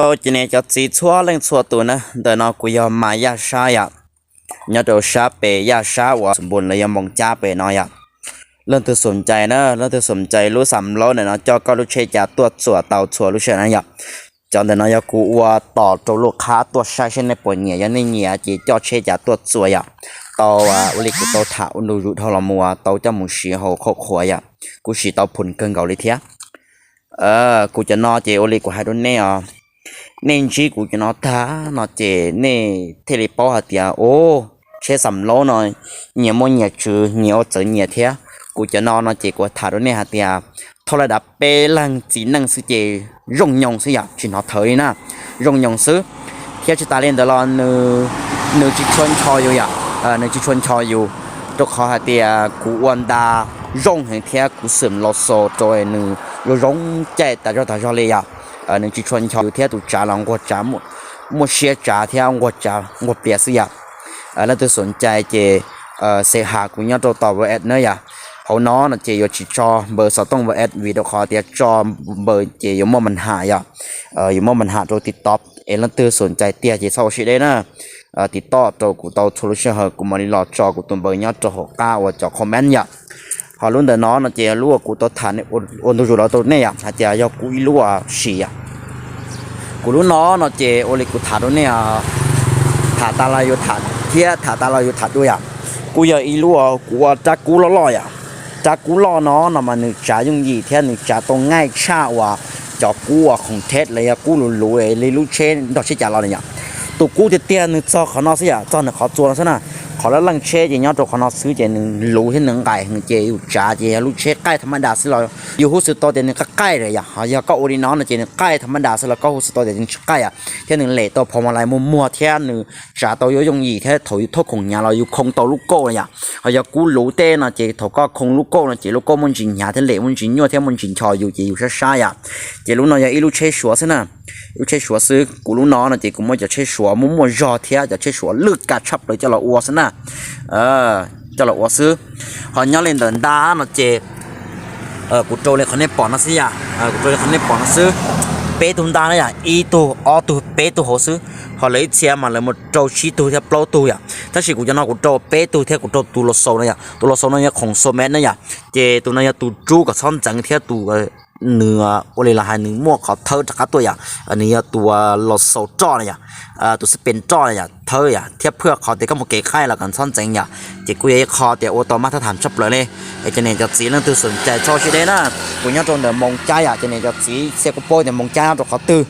Au, ces niam cov txiv txhua leej txhua tus na, ntawm no kuv yog Mas Yaj Sab yom, nyob rau sab pem Yaj Sab uas xum npus los yog Moos Cab pem no yom. Leej twg xum cai na, leej twg xum cai lub xam laub ntawm no coj koj lub tsheb cav tuaj txuas tau txhua lub sij hawm na yom. Cov ntawm no yog kuv ua tom rau lub qhab tuaj saib seb nej puas nyiam, yog nej nyiam ces coj tsheb cav tuaj txuas yom. Tau, ua li kuv tau tham ua ntu zus dhau los mus tau coj mus siv hauv qhov qhuav yom, kuj siv tau phum kawg nkaus li thiab. Kuv cov no ces ua li kuv hais rau nej os, nej ntsib kuv cov no tag no ces nej thiaj li paub hais tias, o, tsheb xam laub no nyias muaj nyias tswv, nyias ua txawv nyias thiab. Kuv cov no no ces kuv tham rau nej hais tias, thaum lawv dav peb leeg txiv neej xwb ces zoo nyoos xwb yom, tsis hnov thawv li na, zoo nyoos xwb. Thiab tsis tas li ntawd los nws tsis tshua ncho yus yom, nws tsis tshua ncho yus, rau qhov hais tias kuv ua nta zoo heev thiab kuv xwm los xos rau nws zoo zoo caij tas zog tas zog li yom. Nws tsis tshua ncho yus thiab tus tsav los nquag tsav, muaj siab tsav thiab nquag tsav nquag plias xwb yom. Leej twg xum cai ces xeem has kuv nyob rau tom WhatsApp na yom. Hauv no no ces yuav tsis tso npaws xov tooj WhatsApp vim rau qhov tias tso npaws ces yuav muaj mas has yom, yuav muaj mas has rau TikTok. Es leej twg xum cai tiag ces txhob ua siab deb na, TikTok rau kuv tau txhua lub sij hawm kuv mam li los tso kuv tus npaws nyob rau hauv qab uas cov comment yom. Ho lub ntawm no no ces lub uas kuv tau tham ua ntu zus los rau nej yom, hais tias yog kuv ib lub ua si yom. Kuv lub no no ces ua li kuv tham rau nej, tham tas los yuav tham thiab tham tas los yuav tham dua yom. Kuj yog ib lub kuv ua rab kub loj loj yom. Rab kub loj no no mas nws tsav yooj yim thiab nws tsav tau ngaij tshaj uas cov kub uas khoom theb los yog kub luv luv li lub tsheb nrog tsheb cav los na yom. Tus kub tiag tiag nws txog qhov no xwb yom, txog nws qhov txua no xwb na. Qhov laj leej tsheb ces nyob rau qhov no xwb ces nws luv thiab nws nqaim heev ces yus tsav ces yog lub tsheb qaij tham maj das xwb los yus hu xwm tau tias nws qaij qaij lawm yom. Ho yog koj ua li no no ces nws qaij tham maj das xwb los koj hu xwm tau tias nws tsis qaij yom, thiab nws lem tau phov ma lais muag muag thiab nws tsav tau yooj yooj yim thiab thaum yus thauj khoom hnyav los yus khoo tau lub kauj no yom. Ho yog kub luv tej no ces thaum koj khoo lub kauj no ces lub kauj muaj ntsis hnyav thiab lem muaj ntsis nyuaj thiab muaj ntsis ncho yus ces yus sab sab yom. Ces lub no yog ib lub tsheb suav xwb na, ib lub tsheb suav xwb. Kuv lub no no ces kuv muab cov tsheb suav muaj muaj zog thiab cov tsheb suav lwj kab tshaj plaws coj los ua xwb na, coj los ua xwb. Ho nyob li ntawm nta no ces kuv rau li qhov nej pom no xwb yom, kuv rau li qhov nej pom no xwb. Peb tug nta na yom, ib tug ob tug peb tug hauv xwb. Ho lawv ib txhia mas lawv mus rau tsib tug thiab plaub tug yom, tab sis kuv cov no kuv rau peb tug thiab kuv rau tus los xaus no yom. Tus los xaus no yog khoom xo mev na yom, ces tus no yog tus rub kom txhob ntxeev thiab tus nws ua li los hais nws muaj qhov thawb rov qab tuaj yom. Nws yog tus los xaus roj na yom, tus xab pes roj na yom, thawb yom, thiab phwj qhov tias koj mus kev qaij los kom txhob ntxeev yom. Ces kuj yog ib qho tias ua tau maj thab tham tshaj plaws li. Es cov niam cov txiv leej twg xum cai txhob siab deb na. Kuv nyob rau ntawm Moos Cab yom, cov niam cov txiv xia kuj paub tias Moos Cab nyob rau qhov twg.